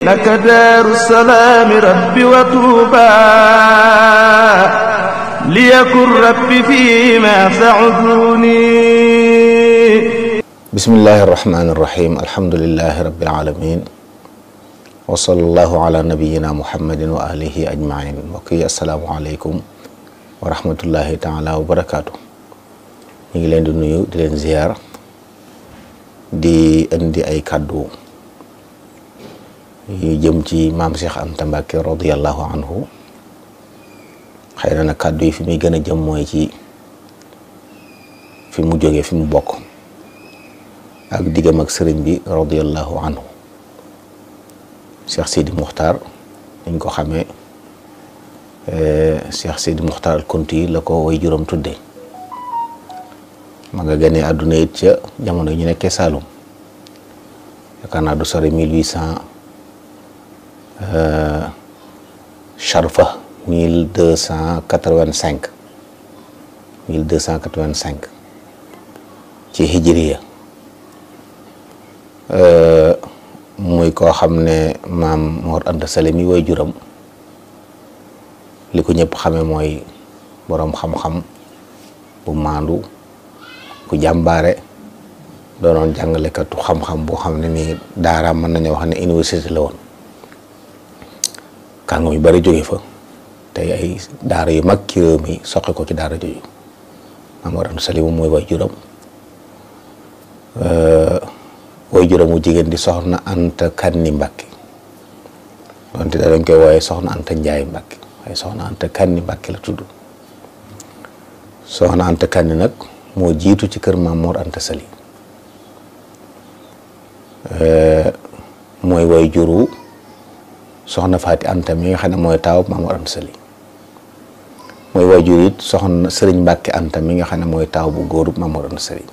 لك دار السلام رب وطوبى ليكن رب فيما سعدوني. بسم الله الرحمن الرحيم. الحمد لله رب العالمين وصلى الله على نبينا محمد وآله أجمعين. وكي السلام عليكم ورحمة الله تعالى وبركاته. ñu ngi leen di nuyu di leen ziar di indi ay kàddu yu jëm ci maam Cheikh Anta Mbacke radiyallahu anhu. xëy na nag kàddu yi fi muy gën a jëm mooy ci fi mu jógee fi mu bokk ak diggam ak sëriñ bi radiyallahu anhu. Cheikh Sidi Muxtaar niñ ko xamee Cheikh Sidi Muxtaar al Kunti la ko way juróom tudde ma nga gënee àdduna it ca jamono ñu nekkee Saalum yaakaar naa du sori 1800 Charfa 1285 ci hijriya. muy koo xam ne maam Mor Anta Sali mi way juram li ko ñëpp xame mooy boroom xam-xam bu maandu ku jàmbaare doonoon jàngalekatu xam-xam boo xam ne nii daaraam mën nañu wax ne université la woon. kàngam yu bari jóge fa tey ay daara yu mag ci réew mi soqe ko ci daara jooju. maam Mor Anta Sali moom mooy way juram. way juram mu jigéen di soxna Anta Kanni Mbàkke donte dañ koy wooye soxna Anta Njaay Mbàkke waaye soxna Anta Kanni Mbàkke la tudd. soxna Anta Kanni nag moo jiitu ci kër maam Mor Anta Sali mooy way juru soxna Faati Anta mi nga xam ne mooy taaw maam Mor Anta Sali mooy way jur it soxna Sëriñ Mbàkke Anta mi nga xam ne mooy taaw bu góorub maam Mor Anta Sali.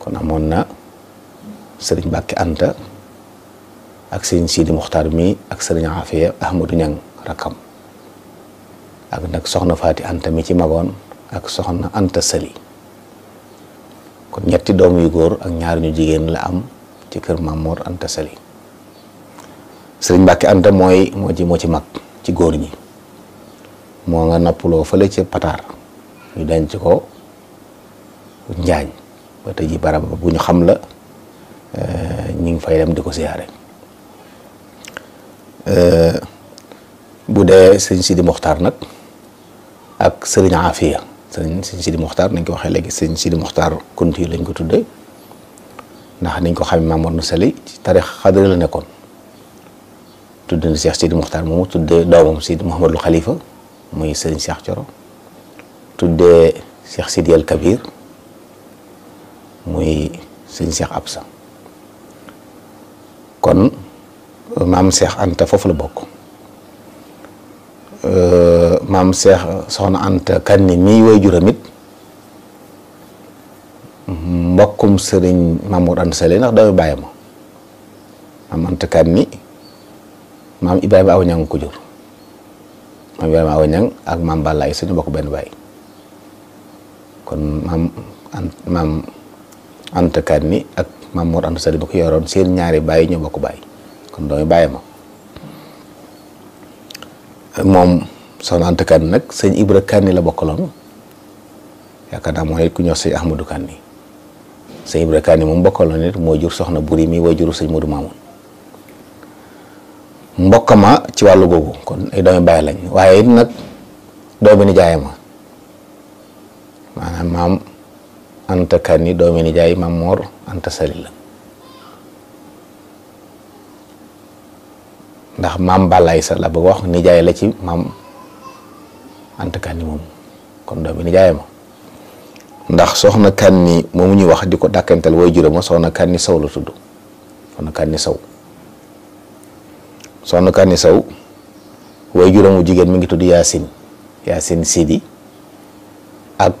kon amoon na Sëriñ Mbàkke Anta ak Sëriñ Sidi Muxtaar mi ak Sëriñ Afiya Ahmadu Ñang rakkam ak nag soxna Faati Anta mi ci magoon ak soxna Anta Sali. kon ñetti doom yu góor ak ñaar ñu jigéen la am ci kër Maam Mor Anta Sali. Sëriñ Mbàkke Anta moo ci mag ci góor ñi moo nga noppaloo fële ci Pataar ñu denc ko Njaañ ba tey ji barab bu ñu xam la ñu ngi fay dem di ko siyaare. bu dee Sëriñ Sidi Muxtaar nag ak Sëriñ Afiya Sëriñ Sidi Muxtaar nañ ko waxee léegi Sëriñ Sidi Muxtaar Kunti lañ ko tudde ndax niñ ko xamee Maam Mor Anta Sali ci tarix xadri la nekkoon. tudd na Cheikh Sidi Muxtaar moomu tuddee doomam Sidi Mouhamadul Khalifa muy Sëriñ Cheikh Coro tuddee Cheikh Sidi El Kabir muy Sëriñ Cheikh Absa. kon maam Cheikh Anta foofu la bokk. maam Cheikh soxna Anta Kanni mii way juram it mbokkum Sëriñ Maam Mor Anta Sali ndax doomi bàyyi ma maam Anta Kanni maam Ibrahima Awa Ñang ko jur. maam Ibrahima Awa Ñang ak maam Balla ay suñu bokk benn baay. kon maam Anta Kanni ak maam Mor Anta Sali ba ko yoroon seen ñaari baay ñoo bokk baay kon doomi bàyyi ma. moom soxna Anta Kanni nag sëñ Ibra Kanni la bokkaloon yaakaar naa moo it ku ñëw sëñ Ahmadou Kanni. sëñ Ibra Kanni moom bokkaloon it moo jur soxna Buri mi way juru sëñ Modou Mamoun. mbokkama ci wàllu googu kon ay doomi bàyyi lañ waaye it nag doomi nijaay ma maanaam maam Anta Kanni doomi nijaay Maam Mor Anta Sali la ndax maam Balla Aysa la bëgg wax nijaay la ci maam Anta Kanni moom kon doomi nijaay ma ndax soxna Kanni moomu ñuy wax di ko dàkkantal way juróom soxna Kanni Sow la tudd soxna Kanni Sow. soxna Kanni Sow way juróomu jigéen mi ngi tudd Yaasin Sidi ak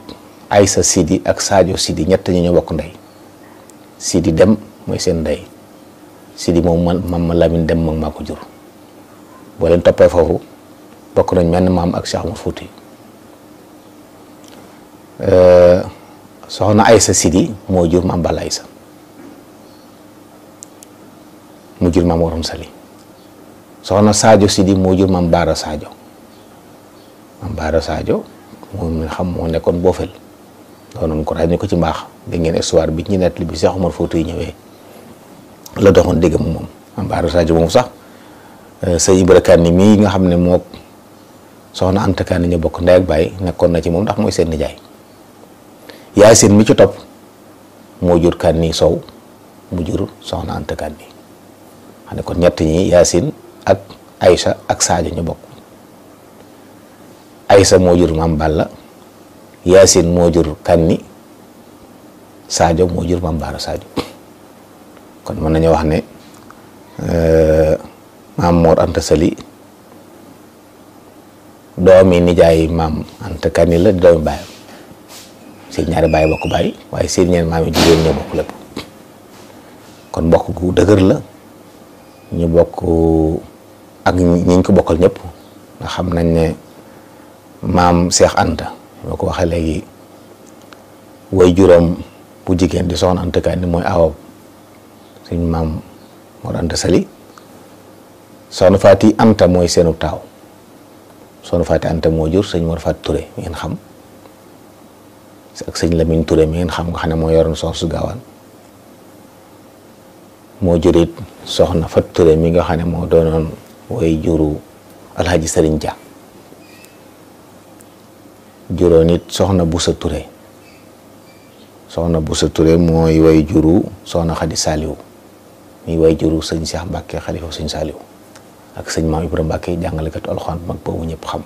Aysa Sidi ak Sadio Sidi ñett ñi ñoo bokk ndey. Sidi Dem mooy seen ndey Sidi moom ma Lamin Dem mag maa ko jur boo leen toppee foofu bokk nañ menn maam ak Cheikh Omar Fouti. soxna Aysa Sidi moo jur maam Balla Aysa mu jur jur maam Mor Anta Sali soxna Sadio Sidi moo jur maam Baara Sadio moom mi xam moo nekkoon Boofel doonoon ko ràññee ko ci mbaax da ngeen histoire bi ñu nettali bi Cheikh Omar Fouti ñëwee la doxoon dégg moom maam Baara Sadio moom sax sëñ Ibra Kani mii nga xam ne moo soxna Anta Kani ñu bokk ndey ak baay nekkoon na ci moom ndax mooy seen nijaay Yaasin mi ci topp moo jur Kani Sow mu jur soxna Anta Kani xam ne kon ñett ñi Yaasin ak Aïcha ak Sadio ñu bokk Aïcha moo jur maam Balla Yaasin moo jur Kani Sadio moo jur maam Baara Sadio kon mën nañu wax ne maam Mor Anta Sali doomi nijaay maam Anta Kani la di doomi baayam seen ñaari baay bokk baay waaye seen ñeen maam yi jigéen ñoo bokk lépp kon mbokk gu dëgër la ñu bokk ak ñiñ ko bokkal ñëpp nga xam nañ ne maam Cheikh Anta moo ko waxee léegi way juróom bu jigéen di soxna Anta Kani mooy aawam suñ maam Mor Anta Sali soxna Faati Anta mooy seenu taaw soxna Faati Anta moo jur sëñ Mor Faati Touré mi ngeen xam ak sëñ Lamine Touré mi ngeen xam nga xam ne moo yoroon soxna su gaawaan moo jurit soxna Faati Touré mi nga xam ne moo doonoon way juru Alhaji Sëriñ Dia juróon it soxna Busa Touré mooy way juru soxna Xadi Saaliw mi way juru sëñ Cheikh Mbacke xalifa sëñ Saaliw ak sëñ Maam Ibrahima Mbacke jàngalekatu alxuraan mag boobu ñëpp xam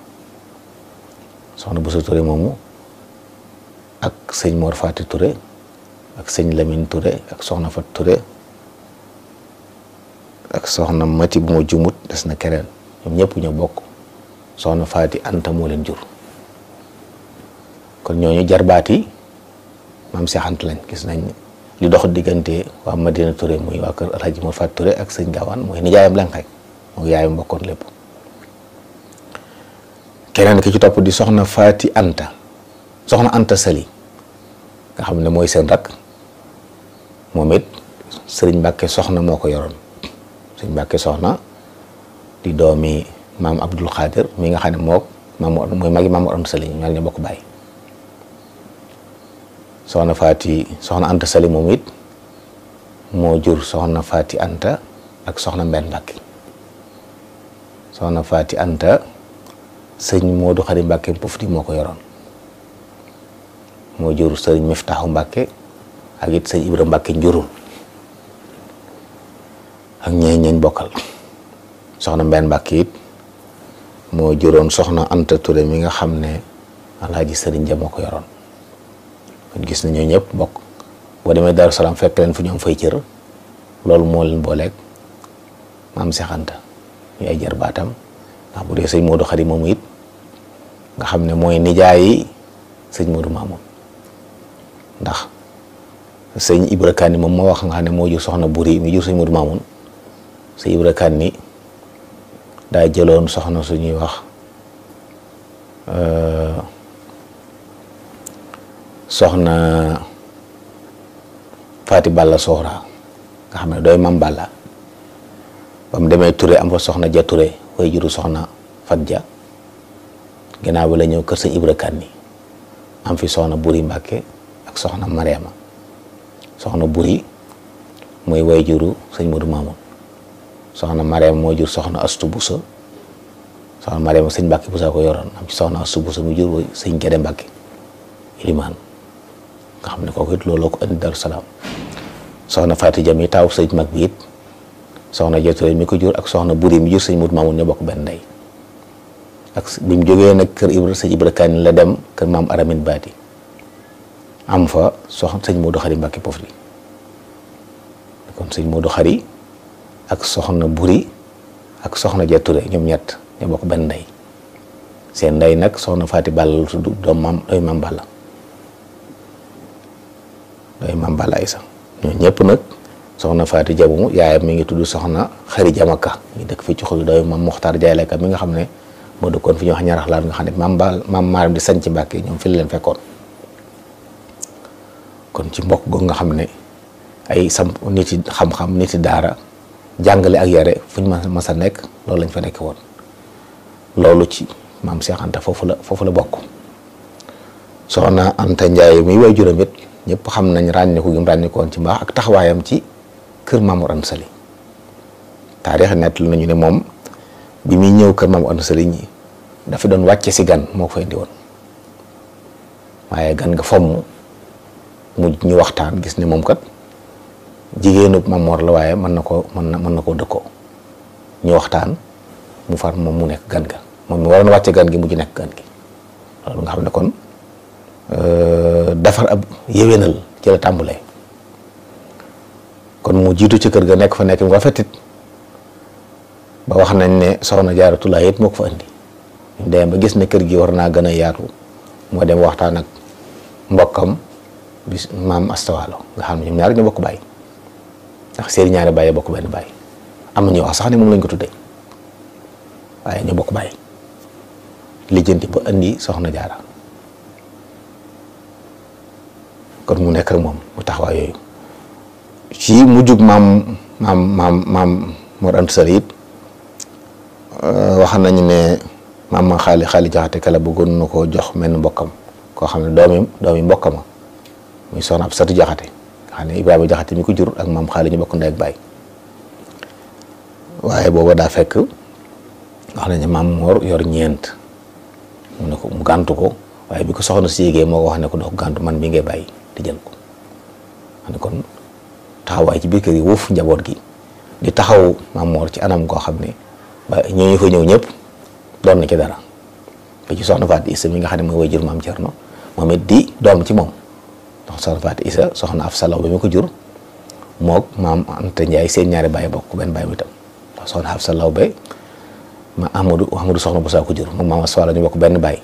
soxna Busa Touré moomu ak sëñ Mor Faati Touré ak sëñ Lamine Touré ak soxna Fat Touré ak soxna Mati bu ma jumut des na keneen ñoom ñëpp ñoo bokk soxna Faati Anta moo leen jur kon ñooñu jarbaati maam Cheikh Anta lañ gis nañ li dox diggante waa Madina Touré muy waa kër Alhaji Mor Faati Touré ak sëñ Gaawaan mooy nijaayam lañ xay moo yaayam bokkoon lépp keneen ki ci topp di soxna Faati Anta soxna Anta Sali nga xam ne mooy seen rakk moom it sëriñ Mbàkke soxna moo ko yoroon sëriñ Mbàkke soxna di doomi maam Abdul Xaadir mi nga xam ne mook maam mooy magi maam Mor Anta Sali ñaar ñoo bokk baay soxna Anta Sali moom it moo jur soxna Faati Anta ak soxna Mbenn Mbàkke soxna Faati Anta sëñ Moodu Xari Mbàkke Pofti moo ko yoroon moo jur sëriñ Miftaaxu Mbàkke ak it sëñ Ibra Mbàkke njurul ak ñeñ bokkal soxna Mbenn Mbàkke it moo juróon soxna Anta Touré mi nga xam ne Alaaji Sëriñ Ja moo ko yoroon kon gis nañu ñëpp bokk boo demee Daaru Salaam fekk leen fu ñoom fay cër loolu moo leen booleeg maam Cheikh Anta ñu ay jar baatam ndax bu dee sëñ Modou Khari moomu it nga xam ne mooy nijaayi sëñ Modou Mamoun ndax sëñ Ibra Kani moom moo wax nga xam ne moo jur soxna Buri mi jur sëñ Modou Mamoun sëñ Ibra Kani daa jëloon soxna suñuy wax soxna Faati Balla Soxra nga xam ne dooy mam Balla ba mu demee Touré am fa soxna Ja Touré way juru soxna Fat Ja ginnaaw bi la ñëw kër sëñ Ibra Kani am fi soxna Buri Mbàkke ak soxna Mariama soxna Buri mooy way juru sëñ Modou Mamoun soxna Mariama moo jur soxna Astu Buso soxna Mariama sëñ Mbàkke Buso ko yoroon am ci soxna Astu Buso mu jur sëñ Gede Mbàkke ilimaan nga xam ne kooku it looloo ko indi Daaru Salaam soxna Faati Ja mi taaw sëñ mag bi it soxna Ja Touré mi ko jur ak soxna Buri mi jur sëñ Modou Mamoun ñoo bokk benn ndey ak bi mu jógee nag kër sëñ Ibra Kani la dem kër maam Aramin Baati am fa soxna sëñ Modou Khari Mbàkke Pofdi kon sëñ Modou Khari ak soxna Buri ak soxna Ja Touré ñoom ñett ñoo bokk benn ndey seen ndey nag soxna Faati Balla lu tudd dooy maam Balla dooy maam Balla Aysa ñoo ñëpp nag soxna Faati Jabu yaayam mi ngi tudd soxna Xari Jamaka mi dëkk fii ci xul dooy maam Muxtaar Jaayleka mi nga xam ne moo dëkkoon fi ñu wax ñarax laal nga xam ne maam Maaram di sañc Mbàkke ñoom fi la leen fekkoon kon ci mbokk googu nga xam ne ay samp nit yi xam-xam nit yi daara jàngale ak yare fuñ ma sa nekk loolu lañ fa nekk woon. loolu ci maam Cheikh Anta foofu la bokk. soxna Anta Ndiaye muy waajuram it ñëpp xam nañ ràññeeku gi mu ràññeekoon ci mbaax ak taxawaayam ci kër Maam Mor Anta Sali. taarix nettali nañu ne moom bi muy ñëw kër Maam Mor Anta Sali ñi dafa doon wàcce si gan moo ko fa indi woon waaye gan nga fomm mu ñu waxtaan gis ne moom kat jigéenu Maam Mor la waaye mën na koo dëkkoo ñu waxtaan mu far moom mu nekk gan ga moom mi waroon wàcce gan gi mujj nekk gan gi loolu nga xam ne kon defar ab yéwénal ci la tàmbulee kon mu jiitu ci kër ga nekk fa nekk mu rafetit ba wax nañ ne soxna Jaaratulaay it moo ko fa indi ñu dem ba gis ne kër gi war naa gën a yaatu moo dem waxtaan ak mbokkam bi maam Astawaalo nga xam ne ñoom ñaar ñu bokk baay ndax seen ñaari baay bokk benn baay am na ñuy wax sax ne moom lañ ko tuddee waaye ñu bokk baay lijjanti ba indi soxna Jaara kon mu nekk ak moom mu taxawaay yooyu ci mujjug maam Mor Anta Sali it wax nañu ne maam xaali jaxate kala bëggoon na koo jox menn mbokkam koo xam ne doomi mbokkama muy soxna ab satu jaxate nga xam ne Ibrahima jaxate mi ko jur ak maam xaali ñu bokk ndey ak baay waaye booba daa fekk wax nañu ne maam Mor yor ñeent mu ne ko mu gàntu ko waaye bi ko soxna si yégee moo ko wax ne ko dox gàntu man mi ngay bàyyi di jël ko xam ne kon taxawaay ci biir kër yi wuuf njaboot gi di taxaw maam Mor ci anam koo xam ne ba ñooñu fa ñëw ñëpp doon na ci dara ba ci soxna Faati Isa mi nga xam ne mooy waajur maam Cerno moom it di doom ci moom ndax soxna Faati Isa soxna Afsa Law ba mi ko jur moog maam Anta Ndiaye seen ñaari baay bokk benn baay mu itam ndax soxna Afsa Law ba ma Amadou soxna bu saa ko jur moom maam Aswala ñu bokk benn baay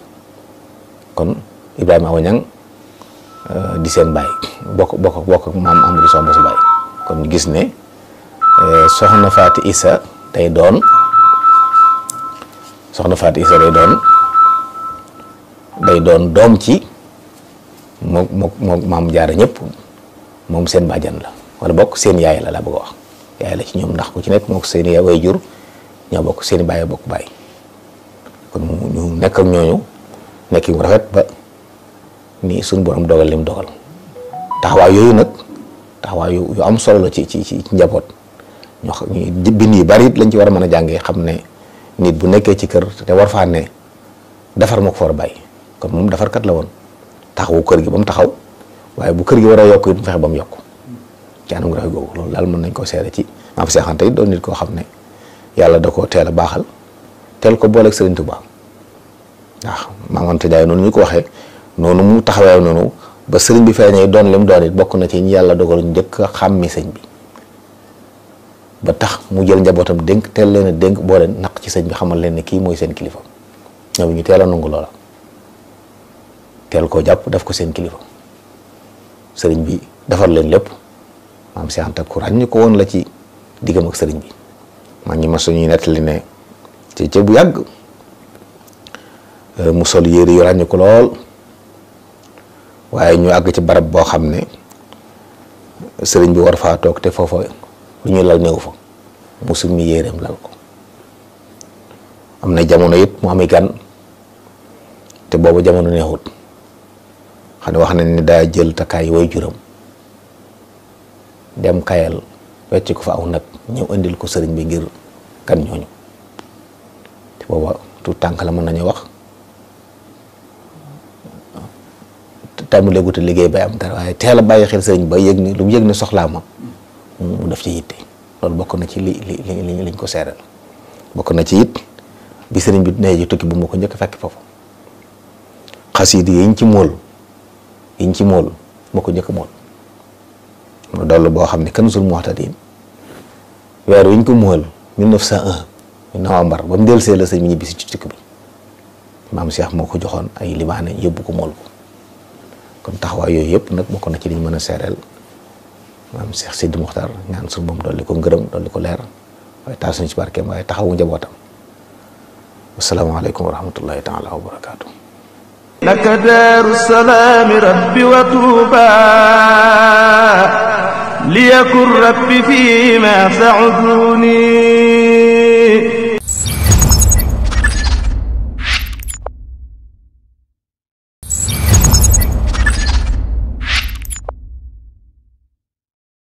kon Ibrahima Awañang di seen baay bokk maam Amadou soxna su baay kon ñu gis ne soxna Faati Isa day doon doom ci moom maam Jaara ñëpp moom seen bàjjan la wala bokk seen yaay la bëgg a wax yaay la ci ñoom ndax ku ci nekk moo ko seen yaay way jur ñoo bokk seen baay bokk baay kon ñu nekk ak ñooñu nekk mu rafet ba ni suñu borom dogal lim dogal taxawaay yooyu nag taxawaay yu am solo la ci njaboot ñu bind yu bari lañ ci war a mën a jàngee xam ne nit bu nekkee ci kër te war faa ne defar moo ko fa war a bàyyi kon moom defarkat la woon taxawu kër gi ba mu taxaw waaye bu kër gi war a yokk it mu fexe ba mu yokk ci anam rafet googu loolu daal mën nañ koo seere ci maam Cheikh Anta it doon nit koo xam ne yàlla da koo teel a baaxal teel ko booleeg Sëriñ Tuubaa waaw maam Anta Ndiaye noonu ñu ko waxee noonu mu taxawee noonu ba sëriñ bi feeñee doon lim doon it bokk na ci ñi yàlla dogal njëkk a xàmmi sëñ bi ba tax mu jël njabootam dénk teel leen a dénk boo leen naq ci sëñ bi xamal leen ne kii mooy seen kilifa ñoom ñu teel a nangu loola teel koo jàpp def ko seen kilifa sëriñ bi defar leen lépp maam Cheikh Anta ku ràññi ko woon la ci diggam ak sëriñ bi man ñi ma suñuy nettali ne ci bu yàgg mu sol yére yu ràññi ko lool waaye ñu àgg ci barab boo xam ne sëriñ bi war faa toog te foofa lu ñuy lal néew fa mu summi yéreem lal ko am na jamono it mu ami gan te boobu jamono neexut xam ne wax nañ ne daa jël takkaay way juram dem kayal wecc ko fa aw nag ñëw indil ko sëriñ bi ngir gan ñooñu te booba tu tànk la mën nañu wax tàmm léeguta liggéey bay am dara waaye teel a bàyyi xel sëriñ ba yëg ni lu mu yëg ne soxlaa ma mu def ci yitte loolu bokk na ci liñ ko seeral bokk na ci it bi sëriñ bi nee ji tukki bu ma ko njëkk fekk foofu xasiid yiñ ci mool moo ko njëkk mool mu dollu boo xam ne Kanzul Muhtadin weer wiñ ko mool 1901 novembre ba mu delsee la sëriñ bi ñibbisi ci tukki bi maam Cheikh moo ko joxoon ay libaane yóbbu ko mool ko kon taxawaay yooyu yëpp nag bokk na ci liñ mën a seereel maam Cheikh Sidi Muxtaar ñaan suñu moom dolli ko ngërëm dolli ko leer waaye taal suñu ci barkeem waaye taxawu njabootam wasalaamaaleykum wa rahmatullahi taala wa barakaatu. laka daaru salaami rabbi wa tuuba ليكن ربي فيما سعدوني